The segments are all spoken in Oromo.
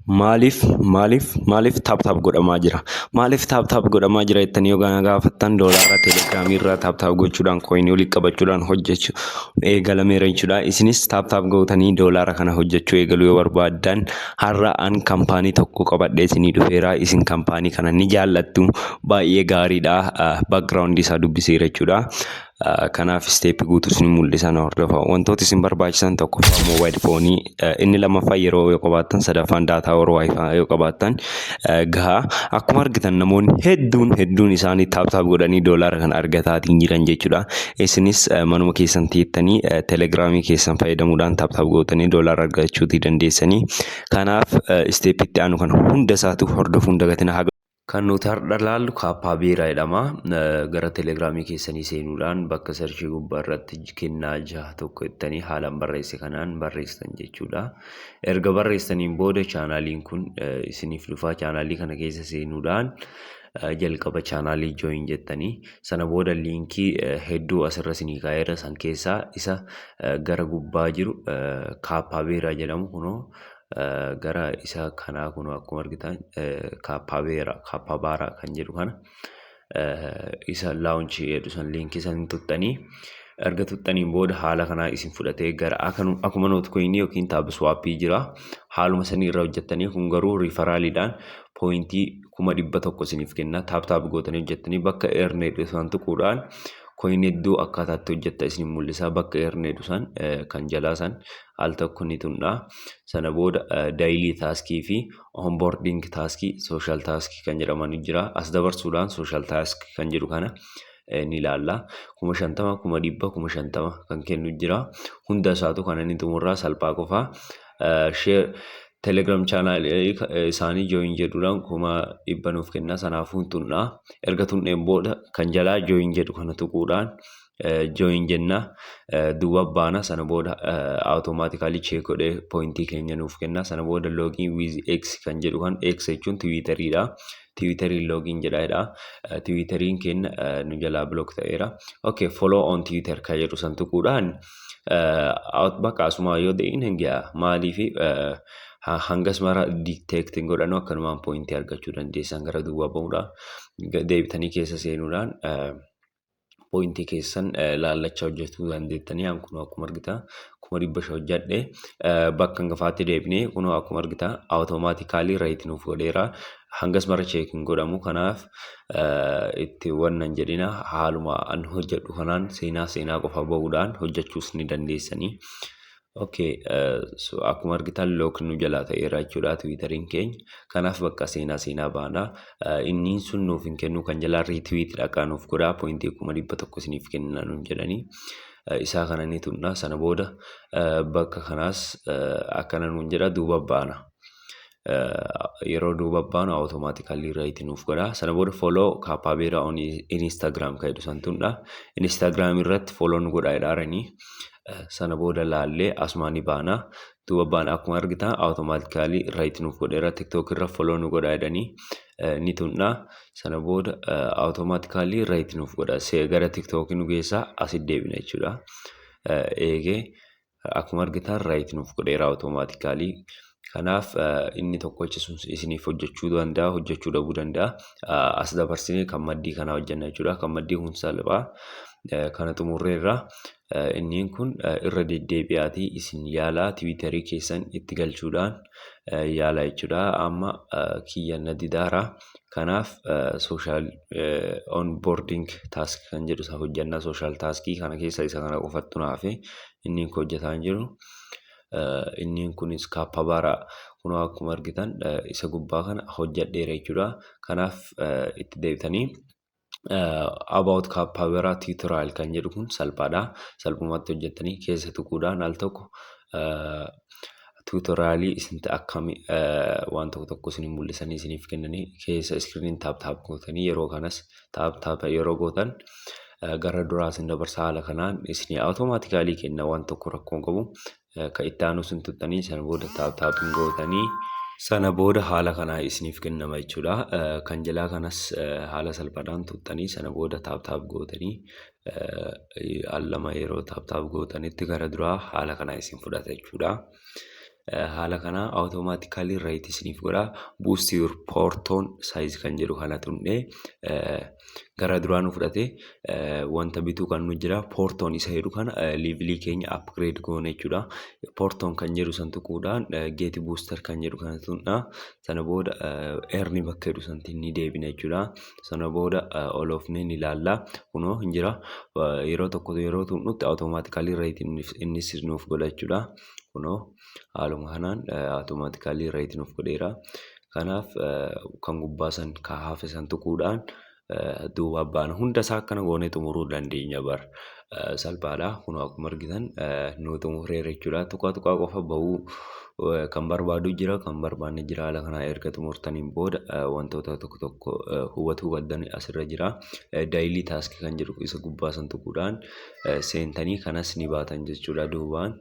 Maaliif maaliif maaliif tap tap godhamaa jira? Maaliif tap tap godhamaa jira jettanii yoo na gaafattan, doolaara Telegramii irraa tap tap gochuudhaan coinii walitti qabachuudhaan hojjechuu eegalameera jechuudha. Isinis tap tap gootanii doolaara kana hojjechuu eegaluu yoo barbaaddan, har'a an kaampaanii tokko qabadhee isinii dhufeera. Isin kaampaanii kana ni jaallattu, baay'ee gaariidha. Background isaa dubbiseera jechuudha. Kanaaf stepii guutuu isin mul'isan hordofa. Wantoota isin barbaachisan: tokkoffaa mobile phoneii, inni lammaffaa yeroo yoo qabaattan, sadaffaan data or WiFi yoo qabaattan gahaa. Akkuma argitan namoonni hedduun hedduun isaanii tap tap godhanii doolaara kana argataatiin jiran jechuudha. Isinis manuma keessan teettanii Telegramii keessan fayyadamuudhaan tap tap gootanii doolaara argachuutii dandeessanii. Kanaaf stepiitti aanu kana hunda isaatu hordofuun dagatina. Kan nuti har'a laallu Kaappaabeeraa jedhama. Gara Telegramii keessanii seenuudhaan bakka searchii gubbaa irratti kennaa 61 jettanii haalaan barreesse kanaan barreessitan jechuudha. Erga barreessaniin booda channeliin kun isiniif dhufaa. Channelii kana keessa seenuudhaan jalqaba channelii join jettanii, sana booda linkii hedduu asirra isinii kaa'eera, san keessaa isa gara gubbaa jiru Kaappaabeeraa jedhamu, kunoo gara isa kanaa, kunoo akkuma argitan Kaappaabeeraa Kaappabaaraa kan jedhu kana, isa launch jedhu san linkii san tuttanii, erga tuttaniin booda haala kanaa isin fudhatee gara akkuma Notcoinii yookiin TapSwapii jira, haaluma sanii irra hojjettanii. Kun garuu referraliidhaan pointii 100,000 isiniif kenna. Tap tap gootanii hojjettanii bakka earn jedhu san tuquudhaan coin hedduu akkaataatti hojjetta isin mul'isa. Bakka earn jedhu san kan jalaa san al tokko ni tunna. Sana booda daily taskii fi onboarding taskii, social taskii kan jedhaman jira. As dabarsuudhaan social task kan jedhu kana ni ilaalla. 50,000, 100,000, 50,000 kan kennu jira. Hunda isaatu kan inni xumurraa salphaa qofaa. Telegram channelii isaanii join jedhuudhaan 100,000 nuuf kenna. Sanaafuu tunnaa. Erga tunneen booda kan jalaa join jedhu kana tuquudhaan join jenna. Duuba baana. Sana booda automatically check godhee pointii keenya nuuf kenna. Sana booda login with X kan jedhu kan, X jechuun Twitteriidha. Twitteriin login jedha. Twitteriin keenya nu jalaa block ta'eera. Okay, follow on Twitter kan jedhu san tuquudhaan bakka asuma yoo ta'in hin ga'a. Maaliif hangas mara detect hin godhanu, akkanumaan pointii argachuu dandeessan. Gara duuba bahuudhaan deebitanii keessa seenuudhaan pointii keessan laallachaa hojjechuu dandeettanii. Kun akkuma argitan 500,000 hojjedhe. Bakka hangafaatti deebinee kun akkuma argitan automatically right nuuf godheera. Hangas mara check hin godhamu, kanaaf itti wannan jedhina. Haaluma an hojjedhu kanaan seenaa seenaa qofa bahuudhaan hojjechuus ni dandeessanii. Okay, so akkuma argitan lock nu jalaa ta'eera jechuudha Twitteriin keenya. Kanaaf bakka seenaa seenaa baana. Inni sun nuuf hin kennu, kan jalaa retweet dhaqaa nuuf godhaa, pointii 100,000 isiniif kenna nuun jedhanii. Isaa kana ni tunna. Sana booda bakka kanaas akkana nuun jedha, duuba baana. Yeroo duuba baanu automatically right nuuf godha. Sana booda follow Kaappaabeeraa on Instagram kan jedhu san tunna. Instagram irratti follow nu godhaa jedhaaranii. Sana booda laallee asumaan ni baana. Duuba baana, akkuma argitan automatically right nuuf godheera. TikTok irra follow nu godhaa jedhanii ni tunna. Sana booda automatically right nuuf godha. Gara TikTok nu geessaa, asitti deebina jechuudha. Eegee akkuma argitan right nuuf godheera automatically. Kanaaf inni tokkochi sun isiniif hojjechuu danda'a, hojjechuu dhabuu danda'a. As dabarsinee kan maddii kanaa hojjenna jechuudha. Kan maddii kun salphaa. Kana xumurreerra. Inni kun irra deddeebi'aatii isin yaalaa, Twitterii keessan itti galchuudhaan yaala jechuudha. Amma kiyya na didaara. Kanaaf social onboarding task kan jedhu isa hojjannaa. Social taskii kana keessa isa kana qofattu naafe, inni kun hojjetaa hin jiru. Inni kunis Kaappabaaraa kunoo akkuma argitan isa gubbaa kana hojjedheera jechuudha. Kanaaf itti deebitanii about Kaappabaaraa tutorial kan jedhu kun salphaadha. Salphumatti hojjettanii keessa tuquudhaan al tokko tutorialii isin akkami waan tokko tokko isin mul'isanii isiniif kennanii, keessa screeniin tap tap gootanii, yeroo kanas tap tap yeroo gootan gara duraa isin dabarsa. Haala kanaan isin automatically kenna, waan tokko rakkoon qabu. Kan itti aanu isin tuttanii, sana booda tap tap gootanii, sana booda haala kanaa isiniif kennama jechuudha. Kan jalaa kanas haala salphaadhaan tuttanii, sana booda tap tap gootanii, al lama yeroo tap tap gootanitti gara duraa haala kanaa isin fudhata jechuudha. Haala kanaa automatically rate isiniif godha. Boost your portion size kan jedhu kana tunnee gara duraa nu fudhate. Wanta bituu kan nu jira, portion isa jedhu kana levelii keenya upgrade goone jechuudha. Portion kan jedhu san tuquudhaan get booster kan jedhu kana tunnaa. Sana booda earn bakka jedhu sanatti ni deebina jechuudha. Sana booda ol oofnee ni ilaalla. Kunoo hin jira. Yeroo tokko yeroo tuqnutti automatically rate innis nuuf godha jechuudha. Kunoo haaluma kanaan automatically rate nuuf godheera. Kanaaf kan gubbaa san kan hafe san tuquudhaan duuba baana. Hunda isaa akkana goonee xumuruu dandeenya bar. Salphaadha. Kunoo akkuma argitan nu xumureera jechuudha. Tuqaa tuqaa qofa bahuu kan barbaadu jira, kan barbaanne jira. Haala kanaa erga xumurtaniin booda wantoota tokko tokko hubatuu qabdan asirra jira. Daily task kan jedhu isa gubbaa san tuquudhaan seentanii kanas ni baatan jechuudha duubaan.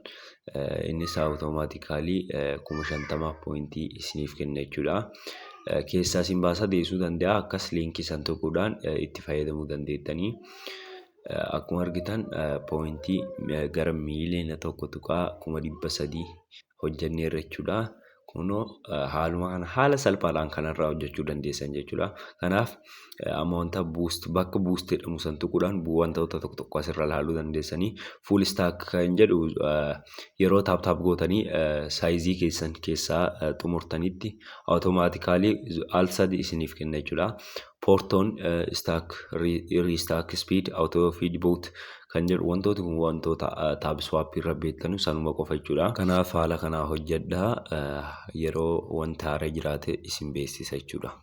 Innis automatically 50,000 pointii isiniif kenna jechuudha. Keessaa isin baasaa deebisuu danda'a. Akkas linkii san tuquudhaan itti fayyadamuu dandeettanii. Akkuma argitan pointii gara 1.3 miiliyoona hojjenneerra jechuudha. Kunoo haaluma kana haala salphaadhaan kanarraa hojjechuu dandeessan jechuudha. Kanaaf amma wanta boost, bakka boost jedhamu san tuquudhaan wantoota tokko tokko asirra ilaaluu dandeessanii. Full stack kan jedhu yeroo tap tap gootanii sizeii keessan keessaa xumurtanitti automatically al sadi isiniif kenna jechuudha. Portion stack, restack speed, auto feed bot kan jedhu, wantooti kun wantoota TapSwapii irra beektanu sanuma qofa jechuudha. Kanaaf haala kanaa hojjedhaa, yeroo wanta haaraa jiraate isin beeksisa jechuudha.